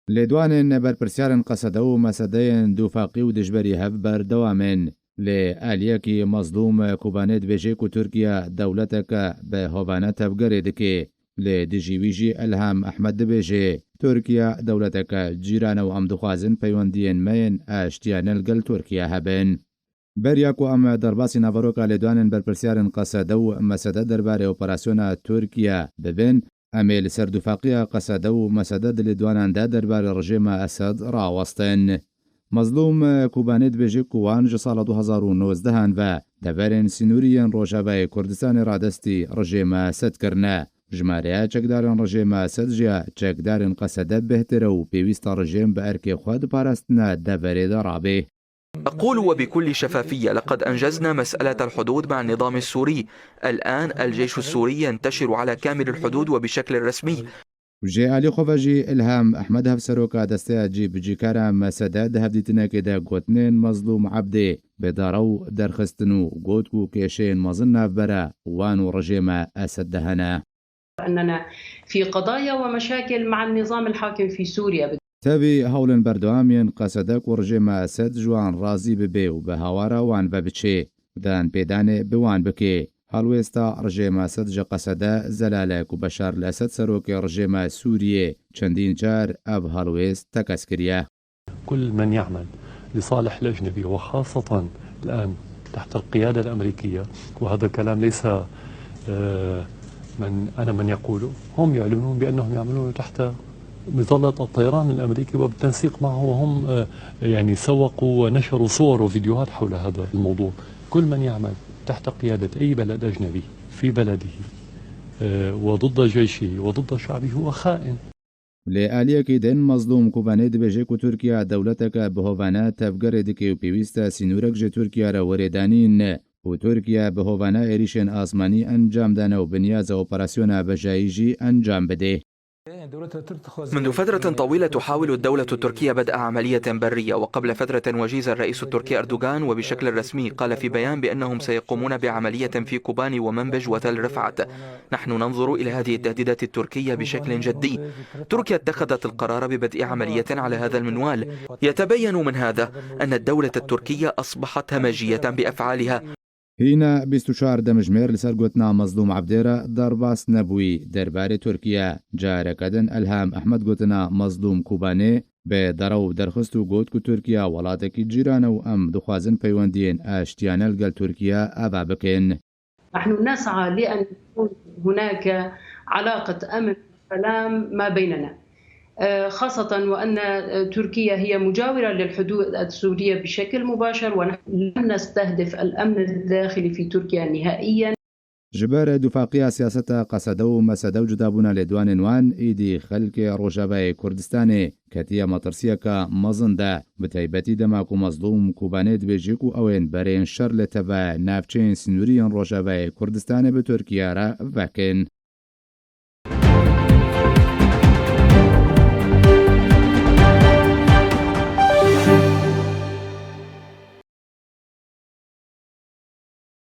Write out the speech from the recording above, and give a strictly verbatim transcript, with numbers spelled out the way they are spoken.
Lêdwanên berpirsiyarên Qesede û Mesede yên dûfaqî û dijberî hev berdewam in. Lê aliyekî Mezlûm Kobanê dibêje ku Tirkiye dewleteke bi hovane tevgerê dike. Lê dijî wî jî Elham Ehmed dibêje, Tirkiye dewleteke cîran e û em dixwazin peywendiyên me yên aştiyane li gel Tirkiye hebin. Beriya ku em derbasî naveroka lêdwanên berpirsiyarên Qesede û Mesede derbarê operasyona Tirkiye bibin, em ê li ser dûfaqiya Qesede û Mesede di lêdwanan de derbarê rejêma Esed rawestin. Mezlûm Kobanê dibêje ku wan ji sala du hezar û nozdehan ve deverên sînorî yên Rojavayê Kurdistanê radestî rejêma Esed kirine. Jimareya çekdarên rejêma Esed ji ya çekdarên Qesede bêhtir e û pêwîst e rejêm bi erkê xwe di parastina deverê de rabe. أقول وبكل شفافية: لقد أنجزنا مسألة الحدود مع النظام السوري. الآن الجيش السوري ينتشر على كامل الحدود وبشكل رسمي. Ji alî xwe ve jî Ilham Ehmed, hevseroka desteya cîbicîkara Mesede, di hevdîtinekê de gotinên Mezlûm Ebdê bêdare û derxistin û got ku kêşeyên mezin navbera wan û rejêma Esed de hene. أننا في قضايا ومشاكل مع النظام الحاكم في سوريا. Tevî hewlên berdewam yên Qesede ku rejêma Esed ji wan razî bibe û bi hawara wan ve biçe, danpêdanê bi wan bike. Helwêsta rejêma Esed ji Qesede zelal e ku Beşar el Esed serokê rejêma Sûriyê çendîn car ev helwêst tekez kiriye. كل من يعمل لصالح الأجنبي وخاصة الآن تحت القيادة الأمريكية، وهذا الكلام ليس آه، من أنا من يقوله، هم يعلنون بأنهم يعملون تحت مظلة الطيران الأمريكي وبالتنسيق معه، وهم آه، يعني سوقوا ونشروا صور وفيديوهات حول هذا الموضوع. كل من يعمل تحت قيادة أي بلد أجنبي في بلده آه، وضد جيشه وضد شعبه هو خائن. Li aliyekî din Mezlûm Kobanê dibêje ku Tirkiye dewleteke bihovane tevgerê dike û pêwîst e sînorek ji Tirkiye re were danîn û Tirkiye bihovane êrîşên asmanî encam dane û bi niyaza operasyona bejayî jî encam bide. منذ فترة طويلة تحاول الدولة التركية بدء عملية برية، وقبل فترة وجيز الرئيس التركي أردوغان وبشكل رسمي قال في بيان بأنهم سيقومون بعملية في كوباني ومنبج وتل رفعت. نحن ننظر إلى هذه التهديدات التركية بشكل جدي. تركيا اتخذت القرار ببدء عملية على هذا المنوال. يتبين من هذا أن الدولة التركية أصبحت همجية بأفعالها. Hîna bîst û çar demjimêr li ser gotina Mezlûm Ebdê re derbas nebûyî derbarê Tirkiye. Careke din Elham Ehmed gotina Mezlûm Kobanê bêdare û derxist û got ku Tirkiye welatekî cîran e û em dixwazin peywendiyên aştiyane li gel Tirkiye ava bikin. نحن نسعى لأن يكون هناك علاقة أمن وسلام ما بيننا، آه، خاصة وأن تركيا هي مجاورة للحدود السورية بشكل مباشر، ونحن لم نستهدف الأمن الداخلي في تركيا نهائيا. Ji ber dûfaqiya siyaseta Qesede û Mesede û cudabûna lêdwanên wan, îdî xelkê Rojavayê Kurdistanê ketiye metirsiyeke mezin de, bi taybetî dema ku Mezlûm Kobanê dibêje ku ew ên berên şer li teve navçeyên sînorî yên Rojavayê Kurdistanê bi Tirkiye re vekin.